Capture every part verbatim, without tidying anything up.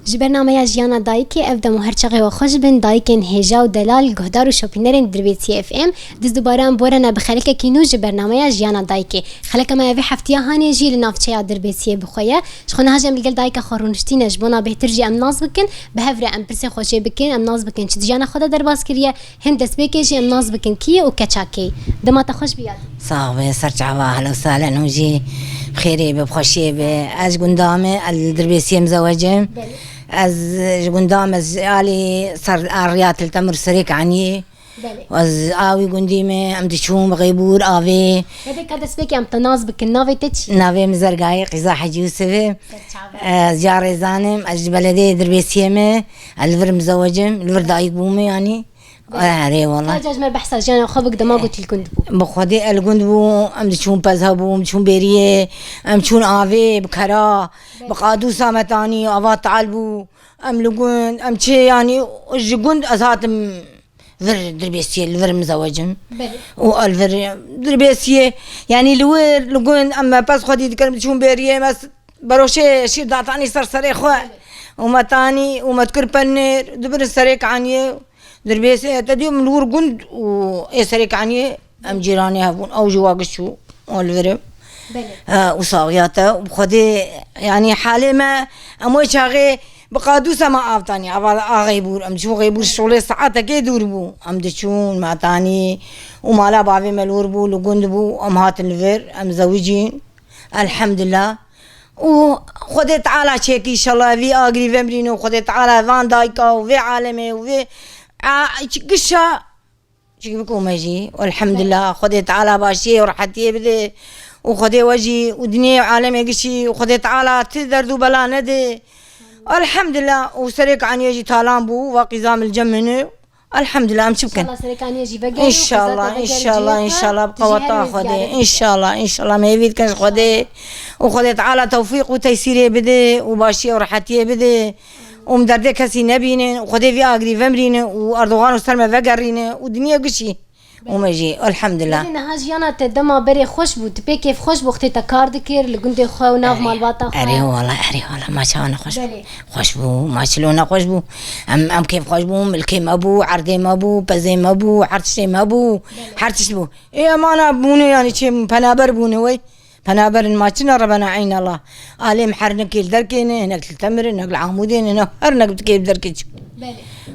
Ji bernameya Jiyana Dayikê ev dem û her çaxê we xweş bin, dayikên hêja û delal, guhdar û şopînerên Dirbêsiyê F M. Diz dubare em borene bi xelekekî nû ji bernameya Jiyana Dayikê. Xeleka me ya vê heftiya hanê jî li navçeya Dirbêsiyê bi xwe ye. Ji xwe niha jî em li gel dayika xwe rûniştîne, ji bona bêhtir jî em nas bikin, bi hev re em pirsê xwe jê bikin, em nas bikin çi di jiyana xwe de derbas kiriye, Hin destpêkê jî em nas bikin kî ye û keça kê ye. Dema te xweş bî yadî. Sax be, ser çava, ehlen û sehlen, hûn jî bi xêrê be, bi xweşiyê be. Ez ji gunda me, ez li Dirbêsiyê mizewec im. Belê. Ez ji gunda me, ez ji alî ser a riya Til Temir Serêkaniyê. Belê. Ez a wî gundî me, em diçûn bi Xeybûr, avê. Belê, ka destpêkê em te nas bikin, navê te çi? Navê min Zergayê Qîza Hecî Yûsif e. Ser çava. Ez ji Rêzan im, ez ji belediyê Dirbêsiyê me. Ez li vir mizewec im, li vir dayik bûme yanî. Erê wala. Ka ca ji me behsa jiyana xwe bik, dema ku tu li gund bû. Bi Xwedê ez li gund bû, em diçûn pez hebû, em diçûn bêriyê, em çûn avê, bi kera, bi qadûsa me tanî, ava tal bû, em li gund, em çi yanî ji gund ez hatim vir Dirbêsiyê, li vir mizewecim. Belê. Û ez li vir Dirbêsiyê, yanî li wir, li gund, em me pez xwedî dikirin, diçûn bêriyê, me s-, beroşê şîr datanî ser serê xwe. Belê. Û me tanî, û me dikir penêr, dibirin Serêkaniyê. Dirbêsiyê, te dî min li wir gund û ê Serêkaniyê em cîranê hev bûn. Ew jî wa giş çû, û li vir im. Belê. E, û saxiya te, û bi Xwedê, yanî halê me, em wê çaxê bi qadûsa me av tanî, ava a Xeybûr, em diçûn Xeybûr şolê saetekê dûr bû. Em diçûn, me tanî, û mala bavê me li wir bû, li gund bû, em hatin li vir, em zewicîn. Elhamdulillah. Û Xwedê Teala çêkî, înşallah vî agirî vemirîne û Xwedê Teala van dayika û vê alemê û vê a-, gişa çêkî bikome jî. Elhamdulillah. Xwedê Teala başiyê û rehetiyê bide. Û Xwedê we jî û dinyê û alemê gişî û Xwedê Teala ti derd û bela nede. Elhamdulillah. Û Serêkaniyê jî talan bû, wa qîza min li cem min e. Elhamdulillah, em çi bikin? Înşallah Serêkaniyê jî vegerî û qîza te vegerî cihê xwe, înşallah, înşallah, bi qeweta Xwedê. Înşallah, em hêvî dikin ji Xwedê. Û Xwedê Teala tewfîq û teysîrê bide û başiyê û rehetiyê bide. Û em derdê kesî nebînin. Û Xwedê vî agirî vemirîne û Erdogan û ser me vegerîne û dinyê gişî. Û me jî, elhamdulillah. Belê, niha jiyana te dema berê xweş bû, tu pê kêfxweş bû, wextê te kar dikir, li gundê xwe û nav malbata xwe. Erê wala, erê wala, ma çawa ne xweş bû. Belê. Xweş bû, ma çilo ne xweş bû. Em, em kêfxweş bûn, milkê me bû, erdê me bû, pezê me bû, her tiştê me bû, her tişt bû. Ê, emana bûne, yanî çi, penaber bûne wey. Penaberin ma çi ne, Rebena Eynallah. Alêm her nekê li derkê ne, hinek li Temir in, hinek li Amûdê ne, hinek her nek bi kê bi derkê çi. Belê.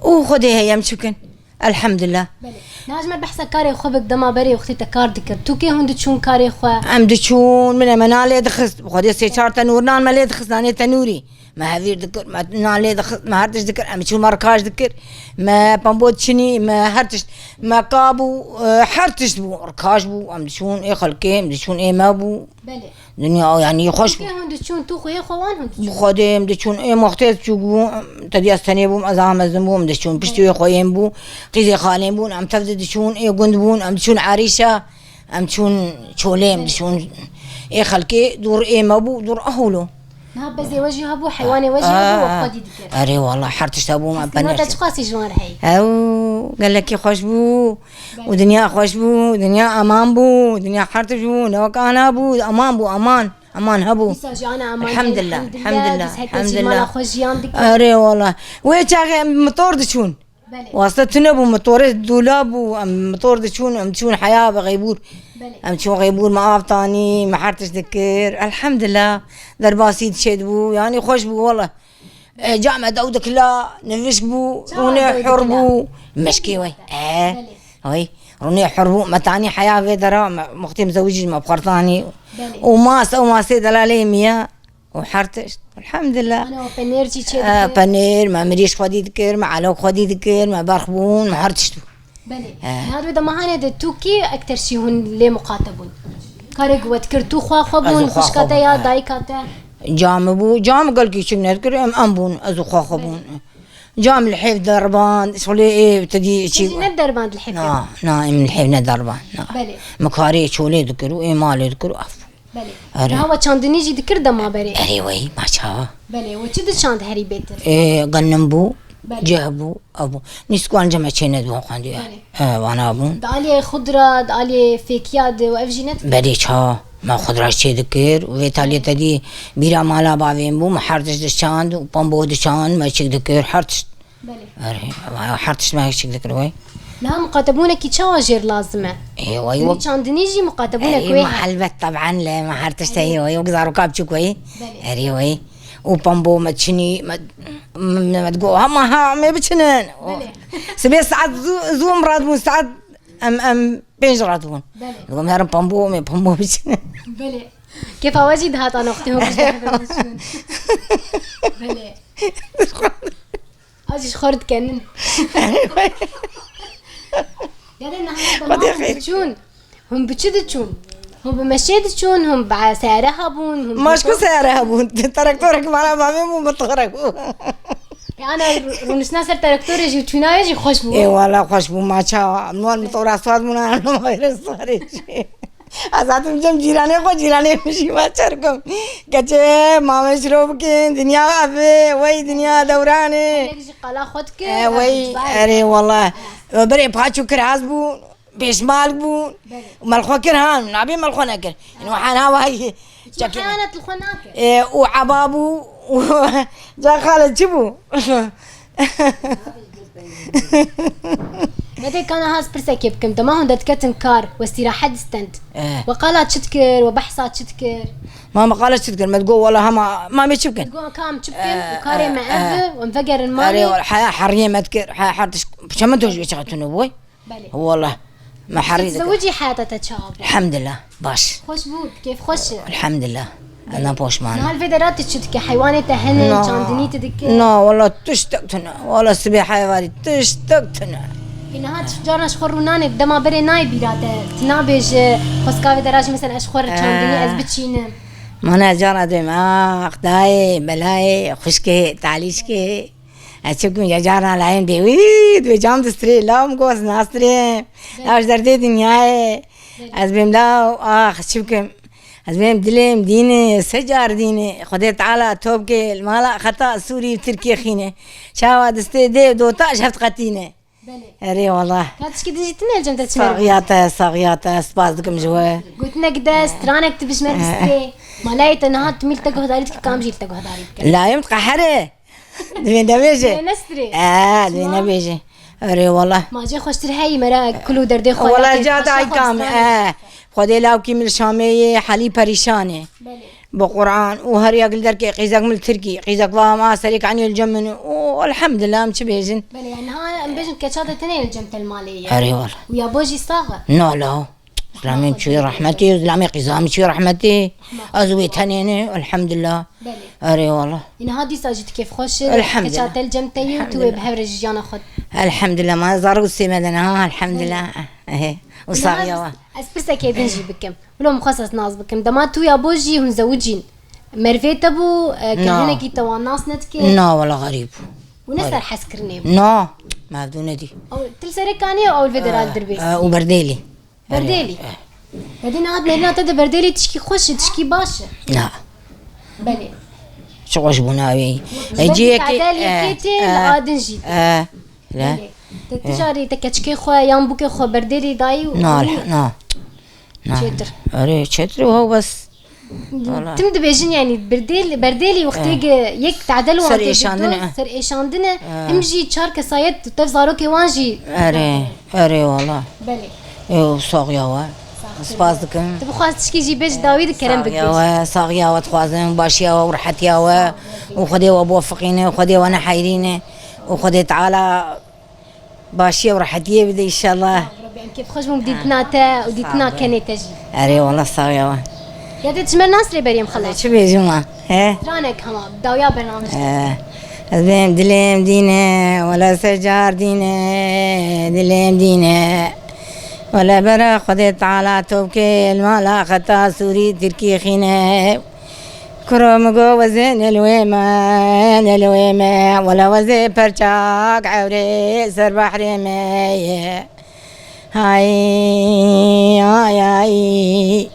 Û Xwedê heye, em çi bikin? Elhamdulillah. Belê. Niha ji me behsa karê xwe bik, dema berê wextê te kar dikir. Tu kê hûn diçûn karê xwe? Em diçûn, min e me nan lê dixist. Bi Xwedê sê çar tenûr nan me lê dixist, nanê tenûrî. Me hevîr dikir, me nan lê dixist, me her tişt dikir. Em diçûn me rikaş dikir. Me pembot çinî, me her tişt. Me ka bû, e, her tişt bû. Rikaş bû, em diçûn ê xelkê, em diçûn ê me bû. Belê. Dinya, yanî, xweş bû. Kê hûn diçûn, tu xwe yê xwe wan hûn diçûn? Bi Xwedê em diçûn, ê mextê diçûk bû, em, te dî ez tenê bûm, ez a mezin bûm, em diçûn. Piştî wê xwe ên bû, qîzê xalên bûn, em tev de diçûn, ê gund bûn, em diçûn Erîşa, em çûn Çolê, em diçûn. Ê xelkê dûr ê me bû, dûr ehûlo. Niha bezê we jî hebû, heywanê we jî hebû, we xwedî dikir. Erê wala, her tişt hebû, me penê. Te çiqasî ji wan re heyî? Ew gelekî xweş bû. Û dinya xweş bû, dinya eman bû, dinya her tişt bû, ne wek ana bû, eman bû, eman, eman hebû. Dîsa jî ana eman heye, elhamdulillah, elhamdulillah, elhamdulillah, dîsa herkes jî mala xwe jiyan dike. Erê wala. Wê çaxê em motor diçûn. Belê. Wasta tune bû, motorê dûla bû, em motor diçûn, em diçûn heya bi Xeybûr. Belê. Em çûn Xeybûr, me av tanî, me her tişt dikir. Elhamdulillah, derbasî diçê dibû, yanî xweş bû wala. E, came dew dikila, nivişk bû, rûnê hur bû, meşkê wey. E, wey, rûnê hur bû, me tanî heya vê dera, me muxtê mizewicî me bi xwe tanî. Belê. Û mas, ew masê delalê min ye, û her tişt. Elhamdulillah. Ana, o penêr jî çê dikir? E, penêr, me mirîş xwedî dikir, me elok xwedî dikir, me berx bûn, me her tişt bû. Belê. E. Niha di wê dema hanê de tu kî ekter şî hûn lê muqate bûn? Karê ku we dikir, tu xwe xwe bûn, xwişka te ya, dayika te? Ca min bû, ca min gelkî çik nedikir, em, em bûn, ez û xwe xwe bûn. Belê. Ca min li hêv derband, şolê ê te dî çi. Te jî nederband li hêv? Na, na, em li hêv nederband, na. Belê. Min karê çolê dikir û ê malê dikir û ev. Belê. Erê. Niha we çandinî jî dikir dema berê? Erê wey, ma çawa. Belê, we çi diçand herî bêtir? Ê, genim bû, belê, cih bû, ev bû. Nîskwan cem me çê nedibûn xwendiye. Belê. E, vana bûn. Di aliyê xudra, di aliyê fêkiya de û ev jî nedikir? Belê, çawa. Me xwe diraj çê dikir û vê taliyê te dî bîra mala bavê min bû, me her tişt diçand û pambo diçand, me çik dikir, her tişt. Belê. Erê, her tişt me çik dikir wey. Niha muqatebûnekî çawa jêr lazim e? Ê, wey, Hûn wek çandinî jî muqatebûnek Erê, wê me he. Helbet, taban le, me her tişt Erê. heye wey, wek zaroka biçûk wey. Belê. Erê, wey. Û pambo me çinî, me, me, me digot, "Hema ha, me biçinin." Belê. Sibê saet zû, zû em radibûn, saet em, em pênc radibûn. Belê. Digot, "Em herin pambo, me pambo biçinin." Belê. Kêfa we jî dihat anoxtê hûn biçûn. Belê. A jî ji xwe re dikenin. Gere niha Xwedê dema hûn xêr. diçûn. Hûn bi çi diçûn? Hûn bi meşê diçûn, hûn bi seyare hebûn, hûn bi Ma ji ku motor seyare hebûn? Teraktorek mala bavê bû, motorek bû. Yana rû-, rûniştina ser teraktorê jî û çûna wê jî xweş bû. Ê, wala xweş bû, ma ça, nor motora swar bûna, nor sarê jî. Ez hatim cem cîranê xwe, cîranê min jî ma çer kim. Keçê, ma me şiro bikin, dinya ev e, wey dinya dewran e. Gelek jî qala xwe dikir, E, ev wey, cibay. Erê, wala. Berê paçû kiraz bû. Pêşmal bû. Belê. Û me li xwe kir, ha, nabê me li xwe nekir. Ino hena wahî Çi çekê me. Heyanet li xwe nake. E, û eba bû, û ca xale çi bû? Me dê kana has pirsekê bikim. Dema hûn de diketin kar, we stîrahet distend. E. We qala çi dikir, we behsa çi dikir? Ma me qala çi dikir? Me digot, wela hema, ma me çi bikin? Digot, kam çi bikin? E, Û karê e, me ev e. e, em vegerin Erê, malê. Wela, heya heriyê me dikir, heya her tişt, çemen to ji wê çaxa tune bû? Belê. Wala. Me herî dike. Zewicî heyata te çawa bû? Elhamdulillah, baş. Xweş bû, kêf xweş e. Elhamdulillah. Belê. Ena poşman. Niha li vê dera tu çi dike? Heywanê te hene, No. çandinî tu dike? No, wala tiştek tune. Wala sibê heyvarî tiştek tune. Ê, niha tu carna ji xwe rûnanê, dema berê nayê bîra te. Tu nabêje, xwezka vê dera jî mesela ez ji xwe re çandinî ez Eh. biçînim. Mana cara dêm, ax, dayê, belayê, xwişkê, talîşkê. Ez çi bikim, ya carna layên dê, wî, dibê cam distirê, law min got, ez nastirê. Belê. Law ji derdê dinyayê. Belê. Ez bêm law, ax, çi bikim. Ez bêm dilêm dînê, se car dînê. Xwedê Teala to bike, li mala xeta Sûrî û Tirkiyê xîne. Çawa distê dê dota ji heft qetîne. Belê. Erê wala. Ka tişkî din jî tine li cem te çi Saxiya te, saxiya te, spas dikim ji we. Gotinek de, stranek tu bijmer Eh. distê. Malayê te niha tu mîl te guhdarî dike, kam jî li te guhdarî dike. Layê min diqehere. Divê nebêje. Divê nestirê. Ee, divê Çima? nebêje. Erê wala. Ma cê xweştir heyî mera kul û derdê xwe Wala lawkê ca xweşa dayî xwe kam, distane. ee. Xwedê lawkî min li Şamê yê, helî perîşan e. Belê. Bi Quran û her yek li derkê qîzek min li Tirkî, qîzek va ma serê kanî li cem min û elhamdulillah em çi bêjin. Belê, yani ha em bêjin keça te tenê li cem te li malê ye. Erê wala. Û ya bo jî sax e. Na la. Zilamê min çûyê rehmetê, zilamê qîza min çûyê rehmetê. Rehmet. Ez wê tenê ne, elhamdulillah. Belê. Erê wala. Îniha dîsa jî tu kêfxweş e, Elhamdulillah. keça te li cem te yî û tu wê bi Elhamdulillah. hev re jiyana xwe. Elhamdulillah, ma zarok sê me de ne, ha, elhamdulillah. Ehe. Û Îniha saxiya wa. ez, ez pirsekê din jî bikim. Wilo min xwest ez nas bikim. Dema tu ya bo jî hûn zewicîn. Mervê te bû, e, ke Na. hinekî te wan nas nedike? Na, wala xerîb. Û ne Xerîb. ser hez kirinê bû? Na, mevdû nedî. Ew, tu li serê kanî ye, ew li vê dera li dirbês? E, û berdêlî. Berdêlî. Eh. Berdêlî hat mêrina te de berdêlî tişkî xweş e, tişkî baş e. Na. Belê. Çi xweş bûna wê. Ji E, ber ciyekê, tadel yekê eh, tê, eh, li adin jî tê. eh, le. Belê. Te Eh. tijarî te keçikê xwe yan bûkê xwe berdêlî dayî û Na, û na. Na. Çêtir. Erê, çêtir û hew bes. Wala. Tim dibêjin, yani, berdêl-, berdêlî wextê Eh. ge yek tadel wan Ser tê êşandine, dikdo, eh. ser êşandine, Eh. him jî çar kesayet tev zarokê wan jî. Erê, erê, wala. Belê. Ê, saxiya we. Sax Spas ol. dikim. Tu bixwaz tişkî jî bêj dawî di kerem Saxiya bibêj. we, saxiya we dixwazim, başiya we û rehetiya we. Sağ ol. Û Xwedê we biwefiqîne, Xwedê we neheyrîne. Û Xwedê Teala başiya û rehetiyê bide înşallah. Sağ ol, Rebî, em kêfxweş bûn dîtina te û dîtina Sağ ol. kenê te jî. Erê, wala saxiya we. Ya te çi me nas lê berî em xelas. Çi bêjim ma? He? Stranek hema, dawiya bernamej. He. Ez bêm dilêm dîne, wele secar dîne, dilêm dîne. Wele bera Xwedê Teala topkê, li mala xeta Sûrî Tirkî xîne. Kuro min go wezê ne li wê me, ne li wê me. Wele wezê perçak ewrê ser behrê me ye. Hay, ay, ay.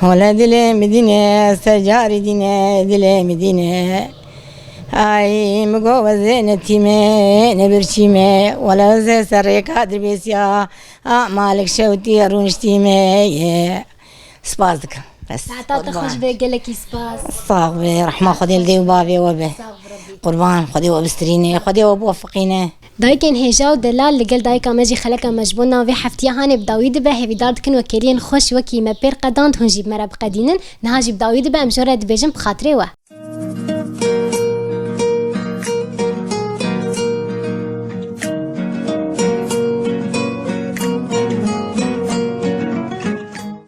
Hole dilê mi dîne, secarî dîne, dilê mi dîne. Ay, mi go wezê ne tîme, ne birçîme. Wele wezê serrêka dirbêsiya. A malik şewtî rûniştîme ye. Spas dikim. Bes. Saeta te xweş be, gelekî spas. Sax be, rehma Xwedê li dê û bavê we be. Sax be, Rebî. Qurban, Xwedê we bistirîne, Xwedê we biwefiqîne. Dayikên hêja û delal li gel dayika me jî xeleka me ji bo nav vê heftiya hanê bi dawî dibe, hêvîdar dikin we kêliyên xweş wekî me pêr qedand, hûn jî bi me re biqedînin. Niha jî bi dawî dibe, em ji we re dibêjin bi xatirê we.